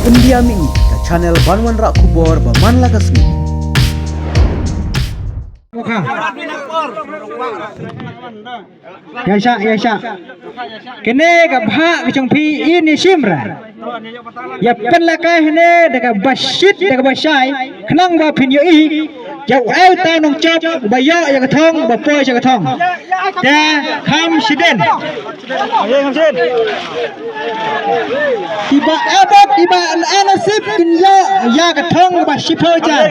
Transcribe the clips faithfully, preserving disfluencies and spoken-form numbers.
India Mihmih, ka channel ban wanrah khubor ba man la ka sngi. Ïa shah, ïa shah. Kane ka bhah ka jong phi, in ïa shim ra. Ïa pynlehkai hangne da kaba shit da kaba shai, khnang ba phin ïohi. Ïa uei uta u nongchop ba ïoh ïa ka thong, ba poi sha ka thong. Te kham shadien. Kiba ebok, kiba nasib kin ïoh ïa ka thong ba shiphew hajar.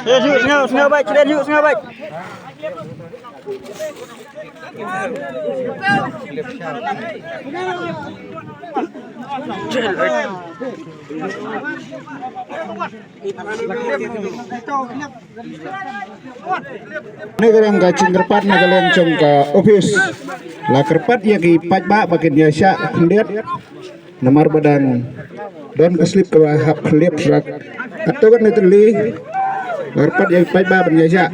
Sngew, sngew bad, sngew bad. Kane ka dang ka jingkyrpad na ka liang jong ka office. La kyrpad ïa ki paidbah ba kin ïa shah khyndiat. Namar ba dang don ka slip kaba hap khyndiat shuwa. Katto katne tylli. La kyrpad ïa ki paidbah ban ïa shah.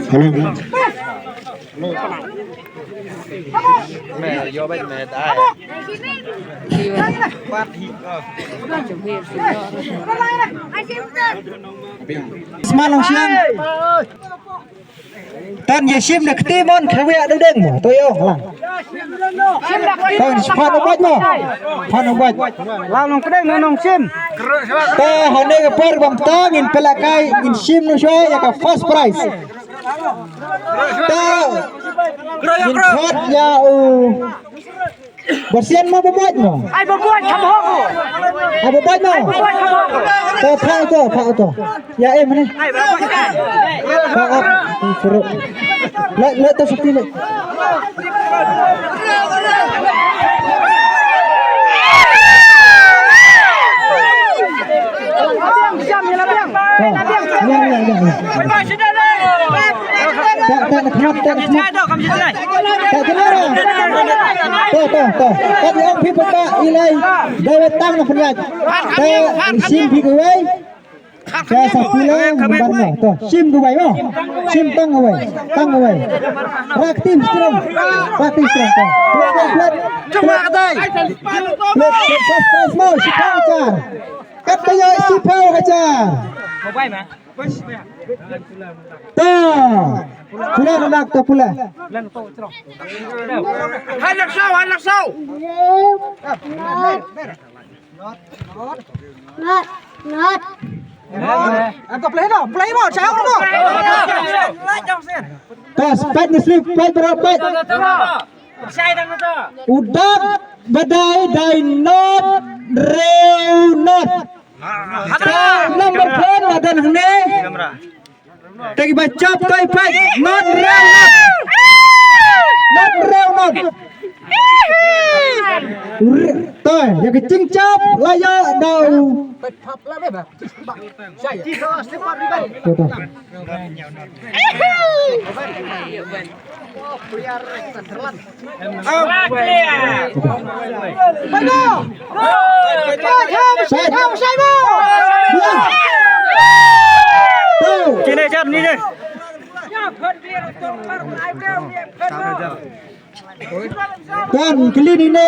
Hello. Sma Nongsiang. Tan ïa shim da kti mon, khawiah da deng mo. To ïa ong lang. Tan phan u bait mo. Phan u bait. Lang nong kdeng nong shim. Ta hane ka por bam ta ngin pynlehkai ngin shim nu shwa ïa ka first prize. Ta ngin khot ïa u Ba sian mo ba buaid mo. Ai ba buaid kham hok. Ai ba buaid mo. Ai ba buaid kham hok. To pha to pha to. Ïa em ne. Ai ba buaid. Pha ap. Puro. Le le to sati le. Jam ïa la biang. To. Ïa ïa ïa. Tak tak nak nak tak nak. Ka kena ra. To to to. Ka di ong phi paka ilai. Dawa tang na pynjat. Ka sim phi kawai. Ka sa pula nambar na. To sim kawai mo. Sim tang kawai. Tang kawai. Raktim strong. Raktim strong to. Plat plat. Cuma katai. Plat plat plat mo. Sipau char. Kat kaya sipau char. Mobile ma. Ta. Pula nak ta pula. Hai laksau, hai laksau. Not, not. Ang ka play no, play mo, chao mo. Ta spike ni slip, spike bro, spike. Udak badai dai not reu not. Ka number four la don hangne. Te ki ba chap kai pai not reu not. Not reu not. Te ya ki ching chap la ya dau. Kine jar ni ne. Kan kili ni ne.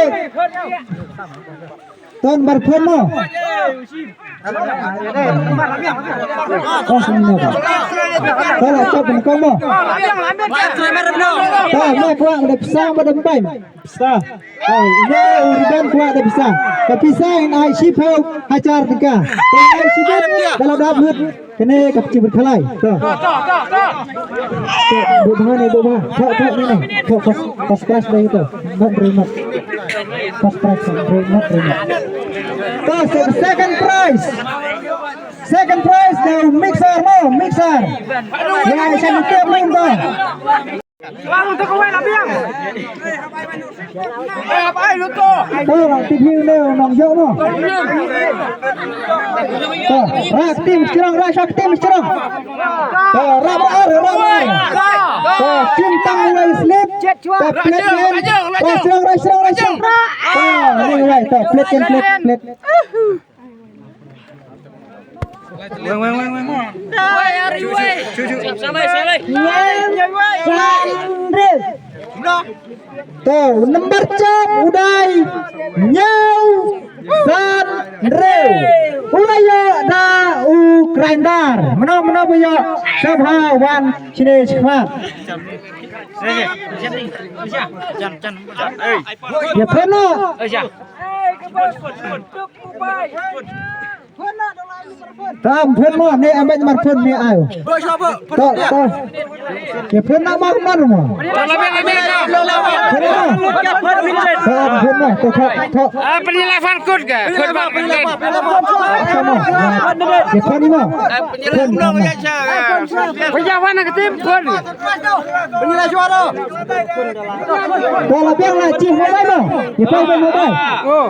Ton bar phone mo. Oh, sini mo. Kalau cop ni kau mo. Kau mo kuat ada pisang pada empai. Pisang. Oh, ini urutan kuat ada pisang. Tapi pisang ini ai sipau hajar tiga. Ai sipau kalau dapat. Kane ka pchi bad khalai. To. To, bu bha ne, bu bha. To, to, ne, ne. To, first, first prize dei to. Not remote. First prize, not remote, remote. To, se-, second prize. Second prize dei mixer mo, mixer. Ya, sa ni ke pun to. Lalu tu kau nak biang. To, ti phi ne nong jok mo. To, rak tim strong, rak sak tim strong. To, rak rak rak rak. To, tim tang wai slip. To, plate ken. Rak strong, rak strong, rak strong. To, ni wai, to, plate ken, plate, plate. Weng, weng, weng, weng. Dai, ari, wei. Chu, chu. Sabai, sabai. Ngan, ngan, ngan. To, number chop u dei hynñiew san hynriew. U la ïoh da u Grinder. Mano, mano ba ïoh? Sngewbha wan shane shakhmat. Ïa phone noh. Tam phone mo, ne ambet mar phone ne ayo. To, to. Ke phone na mar mar mo. Phone mo. To, phone mo, to, to, to. Ah, pynlafan kut ke? Phone mo, pynlafan. Ke phone mo. Phone mo. Pynlafan ke tim phone. To, la biang na chim mobile mo. Ke phone mobile. Oh.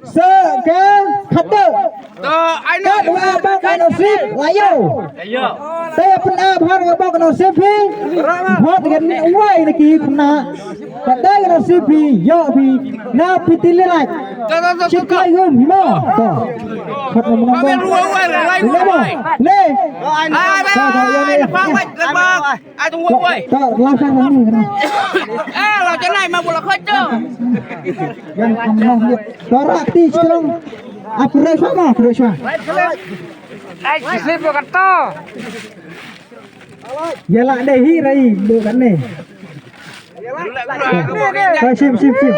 Sa ka khaddeh. Kat wa bok ka nasib la ïoh. Te pynah bhar wa bok ka nasib phi. Bhot kan wai na ki khynnah. Khaddeh ka nasib phi ïoh phi na phi tylli lait. Shit lai gum hi mo. To. Khat mo mo. Ni mo. Ni. Ai, tunggu, woi. To, la sang ni. Eh, la janai ma bola khoit tu. Yang kam long ni. To, rak ti strong. Ap re sama, re sama. Ai, slip lo kato. Ya la dei hi rai do kan ni. To, sim, sim, sim.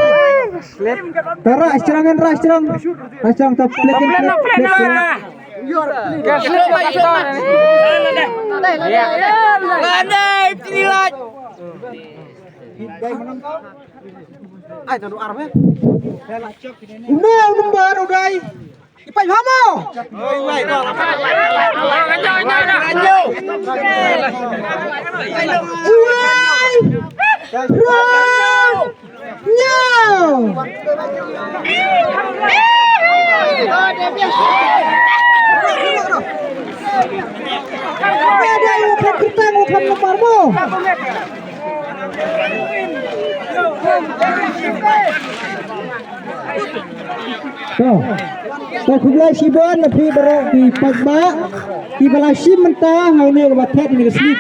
To, rak strong kan, rak strong. Rak strong to plek, plek, plek. Ai, tadu arme. Ino number u dei? Ipai hamo. Uwei. Rau. Nyaw! To, to khublei shibun na phi baroh ki paidbah kiba la shim mynta ha une kaba thet ïa ka slip.